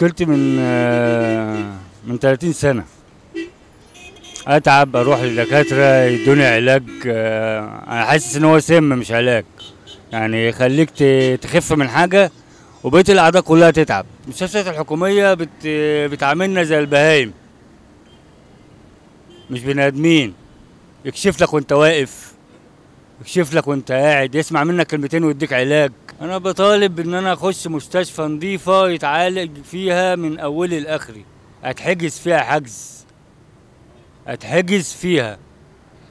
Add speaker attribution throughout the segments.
Speaker 1: مشكلتي من 30 سنة. اتعب، اروح للدكاترة يدوني علاج، انا حاسس ان هو سم مش علاج، يعني يخليك تخف من حاجة وبقية الاعضاء كلها تتعب. المستشفيات الحكومية بتعاملنا زي البهايم، مش بني ادمين. يكشف لك وانت واقف، يكشف لك وانت قاعد، يسمع منك كلمتين ويديك علاج. انا بطالب ان انا اخش مستشفى نظيفة يتعالج فيها من اولي لاخري، اتحجز فيها حجز، اتحجز فيها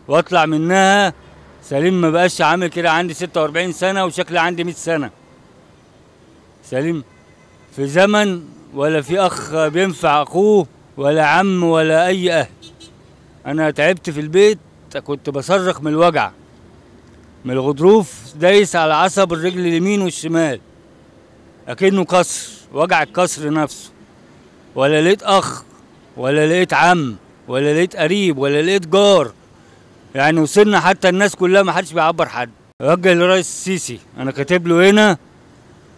Speaker 1: واطلع منها سليم. ما بقاش عامل كده، عندي 46 سنة وشكلي عندي 100 سنة. سليم في زمن ولا في اخ بينفع اخوه ولا عم ولا اي اهل. انا تعبت في البيت، كنت بصرخ من الوجع، من الغضروف دايس على عصب الرجل اليمين والشمال اكنه كسر، وجع الكسر نفسه. ولا لقيت اخ ولا لقيت عم ولا لقيت قريب ولا لقيت جار، يعني وصلنا حتى الناس كلها ما حدش بيعبر حد. وجه للرئيس السيسي، انا كاتب له هنا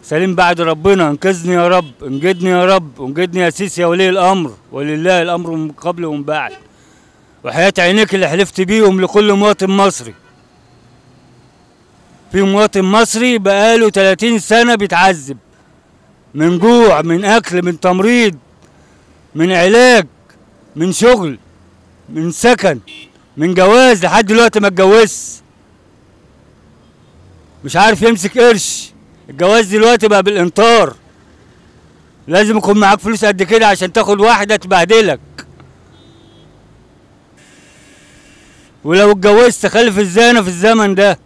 Speaker 1: سليم بعد ربنا، انقذني يا رب، انجدني يا رب، انجدني يا سيسي يا ولي الامر، ولله الامر من قبل ومن بعد، وحياة عينيك اللي حلفت بيهم لكل مواطن مصري. في مواطن مصري بقاله 30 سنة بيتعذب من جوع، من أكل، من تمريض، من علاج، من شغل، من سكن، من جواز، لحد دلوقتي ما اتجوزش، مش عارف يمسك قرش. الجواز دلوقتي بقى بالإنطار، لازم يكون معاك فلوس قد كده عشان تاخد واحدة تبهدلك. ولو اتجوزت خلف ازاي انا في الزمن ده؟